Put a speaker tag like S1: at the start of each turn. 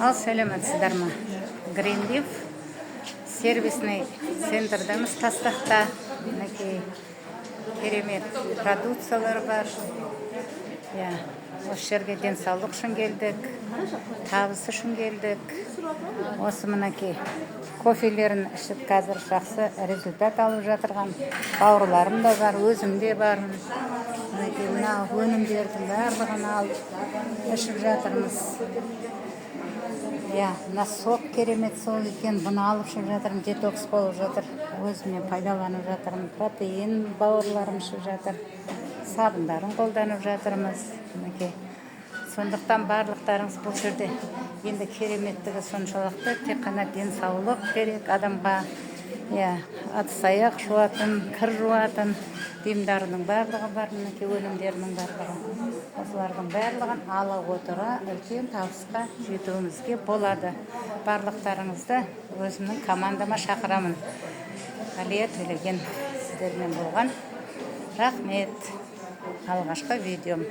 S1: Ал, сәлеметсіздер ма? Гринлиф сервисный центрдеміз Тастақта. Мінекей, керемет продукциялар бар. Иә, осы жерге денсаулық үшін келдік, табыс үшін келдік. Осы, мінекей, кофелерін ішіп, қазір жақсы результат алып жатырған бауырларым да бар, өзім де бармын. Мінекей, мына өнімдердің барлығын алып ішіп жатырмыз. Иә, мына сок керемет сок екен, бұны алып ішіп жатырмын, детокс болып жатыр, өзіме пайдаланып жатырмын. Протеин бауырларым ішіп жатыр, сабындарын қолданып жатырмыз, мінекей. Сондықтан барлықтарыңыз бұл жерде енді кереметтігі соншалықты, тек қана денсаулық керек адамға. Иә, ыдыс аяқ жуатын, кір жуатын бұйымдарының барлығы бар, мінекей, өнімдерінің барлығы. Осылардың барлығын ала отыра үлкен табысқа жетуімізге болады. Барлықтарыңызды өзімнің командама шақырамын. Әлия Төлеген сіздермен болған. Рахмет, алғашқы видеом.